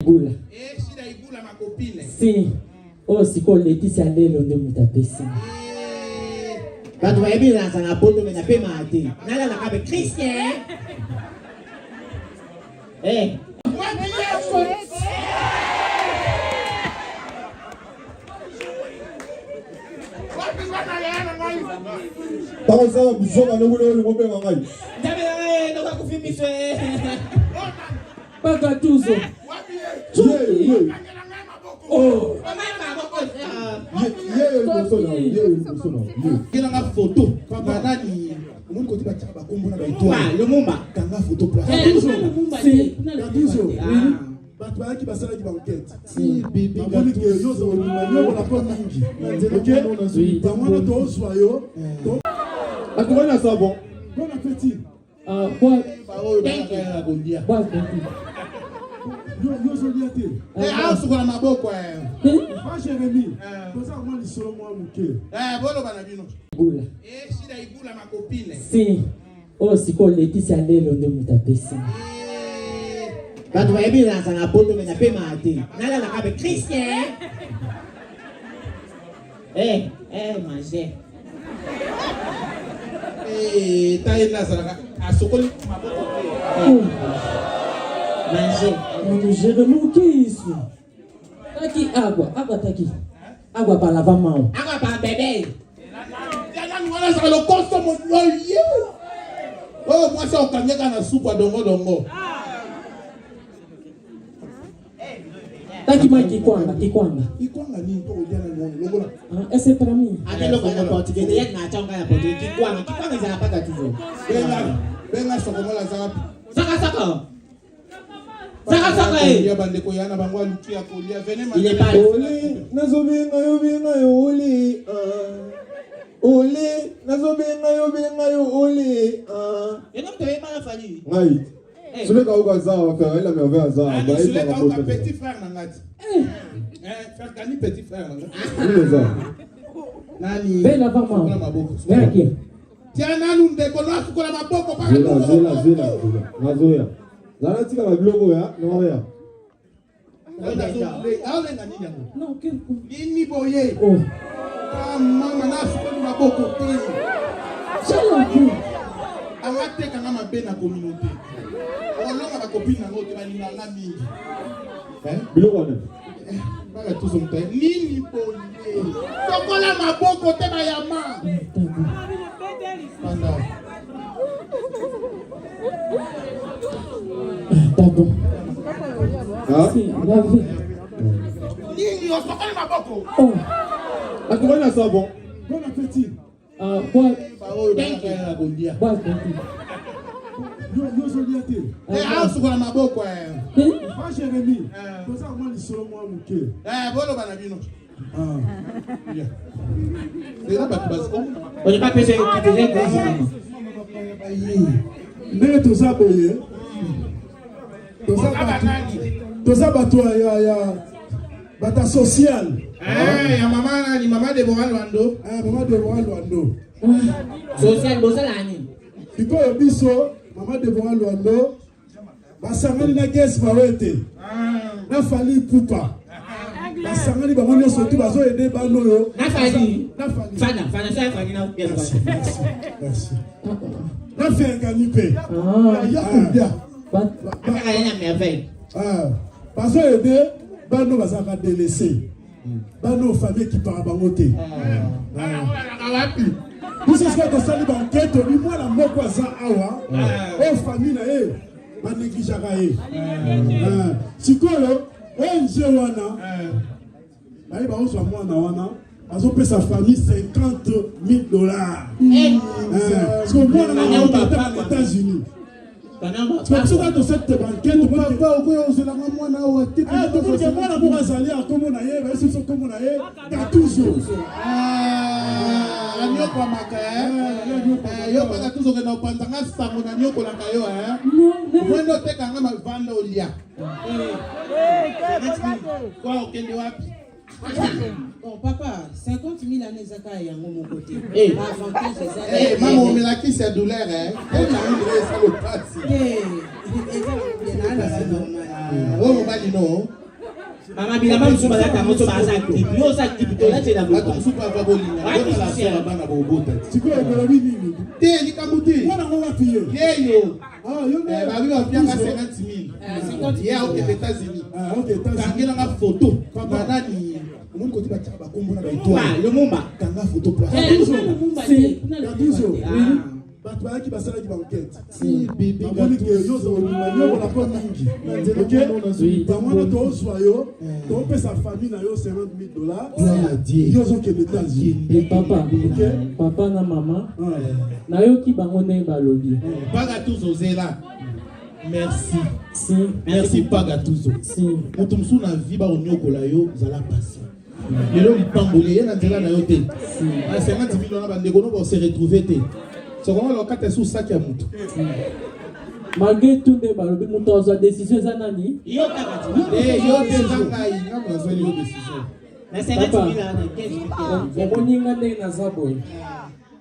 Ibula. Eh, Shida Ibula ma copine. Si. Oyo sikoyo Laetitia Lelo nde moto apesi. Eh, bato bayebi naza na poto me napemaka te nalalaka mpe christian Eh, wapi Yesu? Wapi bana ya na ngai? Ntango osala buzoba ndenge olingo obenga ngai. nzambe na ngai ndoka kufi miso eh. Paka tuzo. Wapi ye? Ye ye Kangela ngai maboko. Oh. Mama maboko ah. ye ye liboso na yo, ye liboso na yo. Ye. Kela nga photo. Na nani? Omoni kote batiaka bakombo na ba Lumumba, étoile. Lumumba. Kanga photo place. Eh, kuna Lumumba te, Si. kuna Lumumba Gatuzo. te. Ah. bato bayaki basalaki bankete Si bébé bamoni ke yo ozala kobima nyokola mpo mingi ok yango wana tozwa yo Bato bana na savon. bon appétit Ah, bois, Baoyo bayaka na kolia. bois petit. yo yo ozolia te Eh, aosukola maboko eh. pa jérémi toza mwa lisolo mwa moke Eh, boloba na bino. Ibula. Eh, Shida Ibula ma copine. Si. Oyo sikoyo Laetitia Lelo nde moto apesi. Eh, bato bayebi naza na poto me napemaka te nalalaka mpe christian Eh, eh, mange eh, ta ye nde azalaka asokoli maboko te. Oh. mange Mano Jérémie, o que é isso? Tá aqui água, água tá aqui. Água para lavar mão. akwa pa bebe Ya nani wana azalaka lokoso moye. Oyo mwasi akokangeka na supu ya dongodongo. Tá aqui mais kikwanga, kikwanga. Ikwanga nini to kolia na mwana longola. Ah, essa é para mim. ate eloko ya portugais te yaki na atyanga ya portugais kikwanga kikwanga ezala paka toujours Benga benga sokomola aza wapi? sakasaka sakasaka e Kolia bandeko ya na bango aluki ya kolia vene il est pas Ole nazobenga yo benga yo ole. ah. Ole nazobenga yo benga yo ole. ah. eno moto oyebana fali Ngai. Suleka oyo aza awa, Ferrari la merveille aza awa. Nani Bayebaka Suleka oka poto. petit frère na ngati. Eh, frère Kani petit frère na ngati. Nini eza? Nani? Vem lavar mão. Sukola maboko. Vem aqui. Tia nanu ndeko no asukola maboko paka Zela longola zela maboko. zela zela. Nazoya. Zala tika babiloko ya naoya. Aolenga nini yango? Não, que. Nini boye? Oh. Ah, mama nasukoli maboko te. Já lavou. Angatekanga mabe na communauté. Olonga bakopine nango te balingaka nga mingi. Eh? Biloko wana. Baka tuzo moto aye. Nini boye? Sokola maboko te bayama. Tá bom. Panda. Ah, tá bom. Ah? Sim, lavei. Nini osokoli maboko? Oh. Bato bana na savon. bon appétit Ah, bois, Baoyo bayaka na kolia. bois petit. yo yo ozolia te Eh, aosukola maboko eh. pa jérémi toza mwa lisolo mwa moke Eh, boloba na bino. Ah. Yeah. Eza bato basi. olinga pesa ekitele mama ndenge toza boye toza Oza bato banani? toza bato ya ya ya bato ya social Eh, ya mama nani? Mama Deborah Lwando. Ah, mama Deborah Lwando social bosala nini sikoyo biso mama Deborah Lwando basangani na Ges Mawete na Fally Ipupa basangani bango nyonso tu bazoyede bana oyo na fali na Fally fana fana so ya fali na merci merci merci na Fergani mpe Ah, Ya kolia. bat, akaka ye na merveille Ah, bazoyede bana oyo bazalaka délaissé bana oyo famille ekipaka bango te Bana olalaka wapi? biso sikoyo tosali bankete obi mwana moko aza awa oyo famille na ye banegligeaka ye Ah, sikoyo ong wana baye baozwa mwana wana bazopesa famille 50 000 dollars sikoyo mwana Bana wana papa, na états-unis fana sikoyo biso kaka tosali te bankete Papa okoya ozelanga mwana awa te. tomonike mwana moko azali akombo na ye bayesi biso kombo na ye gatuzo Ah, anyokwamaka eh? Eh, yo kaka tozokenda kopanzanga sango na nyokolaka yo eh? não, não. Mwende otekanga mavanda olia. Kwa okende wapi? Bon, papa, 50 000 années ezaka yango moko te. Eh. Avantage eza Eh, mama omelakisi ya douleur eh? Eh, na ndre esala opasi. te. Eza bien, na na normal. Oyo mobali no. Mama bilamba mosusu balata yango so baza tipi. Yo oza tipi te olatela Bato boye. mosusu bava bolinga. Botala sera bana bobota. Sikoyo ekolobi nini? Te likambo te. Mwana ngo wapi ye? Yeyo. Ah, yo nde. Babi bapiaka 50 000. Ye aokende États-Unis. Ah, ok, États-Unis. Kangelanga photo. Papa. Na nani? Omoni kote batiaka bakombo na Lumumba, baetoile. Lumumba. Kanga photo place. Kuna Lumumba te, kuna Lumumba Gattuso. te. Ah. Bato bayaki basalaki bankete. Si bébé Bamoni ke yo oza kobima nyokola mpo mingi. Ok? Yango wana tozwa yo, topesa famille na yo 50 000 dollars. Gloire à Dieu. Yo ozokende États-Unis. E papa, Ok? papa na mama, Ah. nayoki bango ndenge balobi. Pagatuzo zela. Merci. Si, Merci Pagatuzo. si. Moto mosusu na vie bakonyokola yo zala patient. Lelo lipamboli ye na nzela na yo te. Na 50 000 wana bandeko no bose retrouver te. Sokongo lokata su saki ya moto. Malgré tout nde balobi moto azwa décision eza nani? Yo kaka ti. Eh yo te eza ngai, ngai nazweli yo décision. Na 50 Papa. 000 wana 15 000. Omoni nga ndenge naza boye.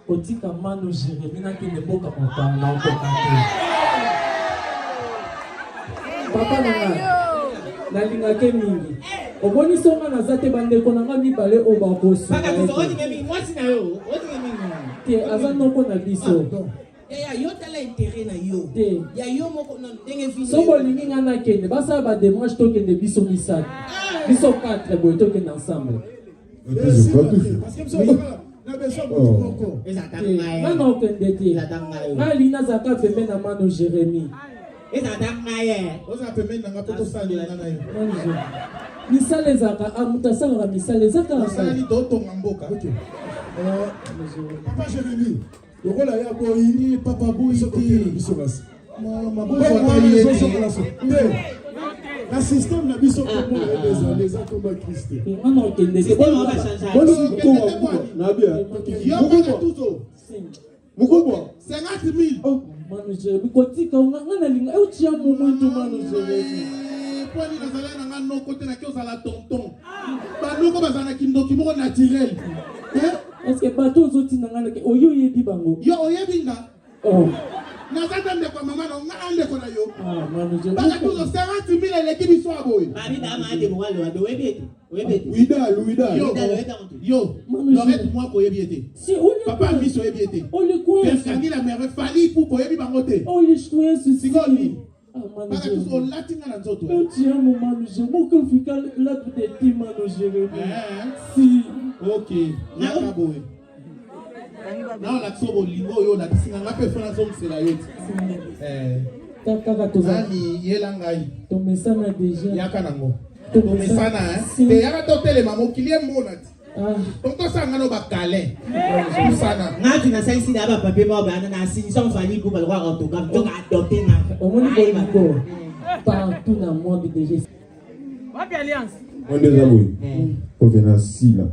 Kotika Manu Jérémie nakende mboka mopaya na okoka te. Papa na ngai, nalingake mingi. Omoni so nga naza te bandeko na nga mibale oyo bakosunga Paka ye tuzo te. otinga mingi mwasi na yo. Otinga mingi. Te aza noko na biso. Yaya, yo tala intérêt na yo. Te. Ya yo moko non ndenge vi. So bolingi nga nakende, basala bademarche tokende biso misato. Biso 4 boye tokende ensemble. Parce que biso ozala na besoin moto moko. Eza ta Te, ngai. nga na okende te. Eza ta ngai. Nga alingi nazalaka pembe na Manu Jérémie. Eza ta ngai. Oza pembeni na nga mpo tosalela nga na yo. Manu Jérémie. Misala ezalaka, ah, moto asalaka misala eza kaka Osalani totonga mboka. Ok. Papa Jérémie, lokola ya boyi, Papa boyi biso tokende te. biso basi. Mama Bongo bozwaka wana ye ezozonga te. so. Te. Na système na biso kombo na ye ezali eza kombo ya Christ te. Nga na okende te. Système wana bachange. Boni mukubwa mukubwa nabia. Yo Mukubwa Pagatuzo. mukubwa. 50 000. Manu Jérémie, kotika nga nga nalinga eutia momwindu Manu Jérémie. mpo nini nazalaki na nga noko te naki ozala tonton banoko bazala na kindoki moko naturel Eh? Est-ce que bato ozotinda nga nake oyo oyebi bango? yo oyebi nga Oh, naza ta ndeko ya mama na nga na ndeko na yo ah, Manu Jérémie. Pagatuzo 50 000 eleki biso ya boye Babi da ma de bwa lo do webi ete. Webi ete. Widal widal. yo Widal, oyeba moto. yo Manu Lorette Jérémie. mwako oyebi ye te Si oli papa miso oyebi ye te oli kwensu. Kangi la merveille fali pupa oyebi bango te Oli kwensu. si. Sikoyo nini? Ah, Manu Pagatuzo Jérémie. olati nga na nzoto Eu te amo, Manu Jérémie. Mon fica lá de ti, Manu Jérémie. Eh. Si. ok yaka boye na olakisi bolingo oyo olakisi nga nga mpe fo nazongisela yo ti Eh. Kaka toza nani yela ngai tomesana déjà. yaka nango Tomesana. tomesana eh? Si. te yaka totelema mokili emona ti Ah, donc tosanga no bakalin tosana Nga tu na salisi na ba papier ba ba na signé sans fali pour le droit orthographe donc adopter nga. omoni bolingo partout na monde déjà. Wapi alliance? Onde eza boye. Okende na sila.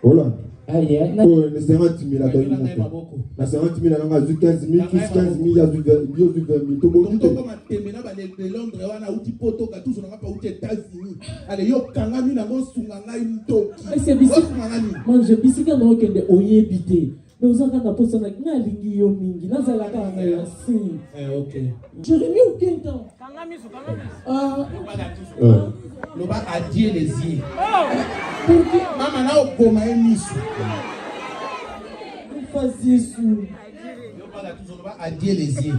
Hola. Aye, na Oyo na 50 000 atali Kangela ngai moto. maboko Na 50 000 nanga azwi 15 000 plus 15 000 azwi 20 yo ozwi 20 000 toboki te. tokoma teme na bale londres wana auti poto gatuzo nanga mpe auti états-unis ale yo kangami nango osunga ngai ntoki Ese bisi- osunga ngai nini manje bisika na okende oyebi te me oza kaka na posa na nga alingi yo mingi nazala kaka na yo si Eh, ok Jérémie okenda Kanga miso, kanga miso. ah loba adie les yeux pourquoi mama na okoma ye miso fas isso Yo Gatuzo, loba adie les yeux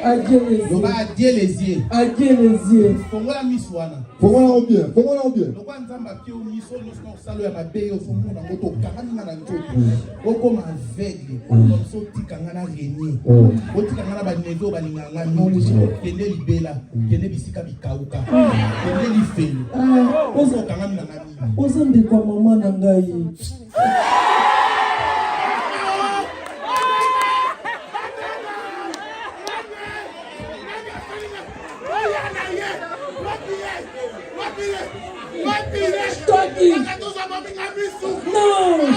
adieu les yeux loba adie les yeux adieu les yeux fongola miso wana Fongola yango bien, fongola yango bien. lokwa nzambe apie yo miso nyonso na osala ya mabe yo ozomona yango tokangami nga na nzoto okoma aveugle comme so otika nga na renie otika nga na baneve oyo balingaka nga mingi kende libela kende bisika bikauka kende lifelo ozo okangami na nga mingi oza ndeko ya mama na ngai Toki. Non.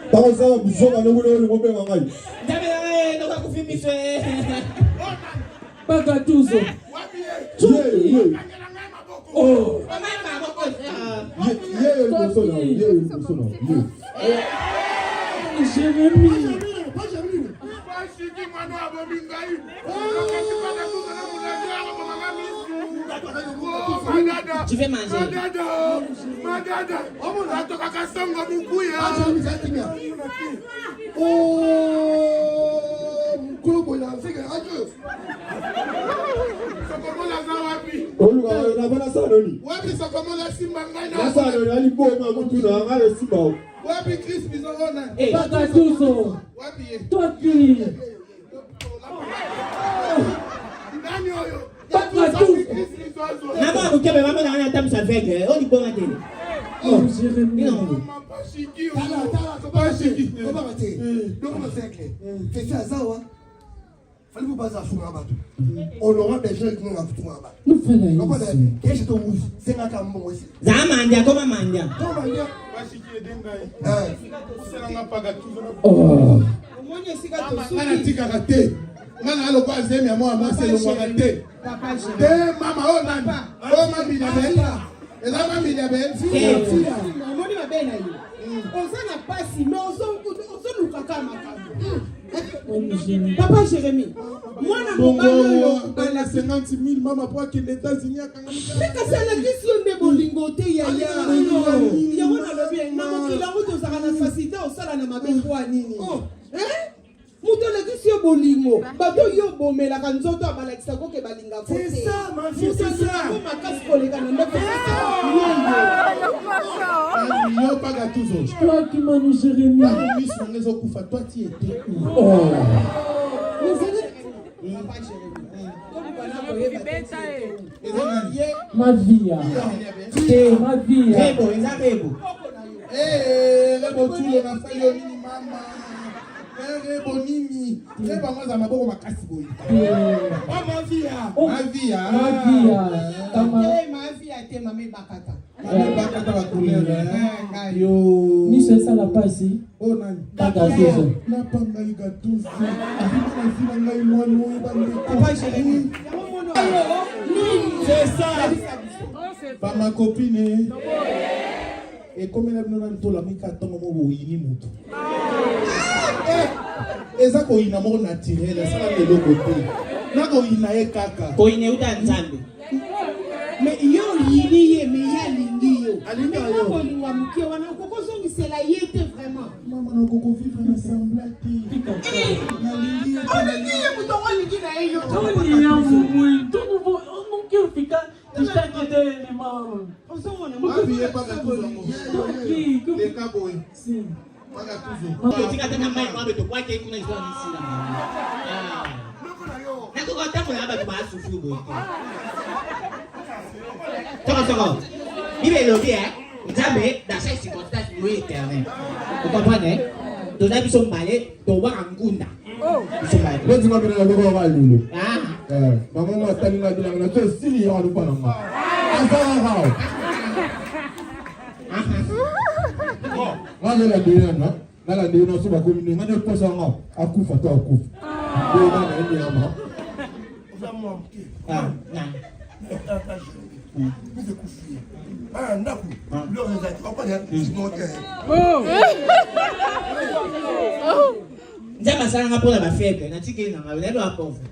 Ntango osala buzoba ndenge oyo olingo obenga ngai. Nzambe na ngai noka kufi miso. Bagatuzo. Ye ye Oh. Mama maboko. ye ye liboso na yo, ye liboso na yo. Ye. Jérémie. Bashiki mwana abomi ngai. Nakati paka tuza na mulangi akoboma nga misu. Oh, madada. Tu veux manger? Madada. Madada. Atokaka songo mukuya. Oh, mokolo boye na nseke radio. Sokomola aza wapi? Oluka na nasala noni? Wapi Sokomola simba ngai na. Nasala noni aliboma mutu na ngai esimba. Wapi Chris Bizorona? Eh. Paka Tuzo. Wapi ye? Toi qui. Nani oyo? Paka Tuzo. Chris Bizozo. Na mwa moke mama na nga natambusa aveugle oyo liboma te. Oh, Jérémie. Mama Shiki. Tala, tala, tobanga te. Tobanga te. Biloko na cercle. Question aza wa. Fallait vous baser sur bato. Honorable Jean Kinga kutunga bato. Nous faisons Loko la na keshe to wuzi. Senga ka mbongo esi. Zaa mandia koma mandia. To mandia. Bashiki ede ngai. Eh. Osalanga paka tuzo na Oh. Omoni esika Nga tosuki. natikaka te. Nga na lokola zemi ya mwana mwasi elongwaka te. Papa Jérémie. Te mama oyo nani? Oyo mamilia bel. Eza mamilia bel. Omoni mabe na yo. Oza na pasi mais ozoluka kaka makambo. Oh, Jérémie. Papa Jérémie, mwana mobali oyo Bongo na 50 000 mama po akende États-Unis akangami Te kasi alakisi yo nde bolingo te yaya. Yango nalobi na mokili yango tozalaka na facilité osala na mabe mpo ya nini? Hein? Moto alakisi yo bolingo, bato oyo obomelaka nzoto abalakisaka oke balingako te. C'est ça, ma fille, Moto c'est ça. alingako makasi koleka na ndako yoyo. yo paka tuzo. Toi qui Manu Jérémie. Ntango miso na ngai ezokufa toi ti ete. Oh. Papa Jérémie, toluka na koyeba te ti Eza nani? Ma vie. Eh, ma vie. Rebo eza rebo. Eh, rebo tulo nasali yo nini mama? Eh, rebo nini? Rebo yango aza maboko makasi boye. Eh. Oh, ma vie ah. Oh. Ma vie ah. Ma vie. Tama. te ma vie te mama ebakata. Mama bakata ba couleur, hein. Ngai. Yo. Miso esala pasi. Oh, nani? Paka Tuzo. Napa ngai gatuzu. Abima na vie na ngai mwana oyo bandeko. Papa Jérémie, yango mona oyo nini? C'est ça. Yebisa biso. Bama copine. Ekomela bino na ntola mika ntongo mo boyini motu. Eh, eza koyina moko naturel asalaka eloko te nakoyina ye kaka Koyina euta nzambe. Mais yo oyini ye mais ye alingi yo. Alingi Mais yo. mwa bolingo ya moke wana okokozongisela ye te vraiment. mama nakokovivre na sembla te nalingi ye te, Olingi ye moto yango alingi na ye yo. Tolia mumui. Tout nouveau. Non que fika. Distante dele, mano. Ozomona Wapi ye paka tuzo yango? Qui que Leka boye sim. paka tuzo Totika te na mai mwa beto kwake kuna histoire esila. Nakoka tambola na bato baasufri boye te. Soko soko. Bible elobi eh, Nzambe dans chaque circonstance lui est éternel. Vous comprenez? Toza biso mbale tobwaka ngunda. Biso mbale. Neti nga bino naloko kaka lelo. Ah. Eh, mama mo atali nga bilanga na to esili ya lupa na nga. Aza kaka. Nga nalandi ye nana, nalandi ye na so bakomi nde nga nde kosa nga akufa to akufa. Boye nga na ye nyama. Oza mwa moke. Ah, na. Tata Jérémie. Biso ekufi ye. Bana ndako. Biloko eza te. Okolia sinon te. Nzambe asalanga mpona bafaible natikeli na ngai nayebi bapauvre.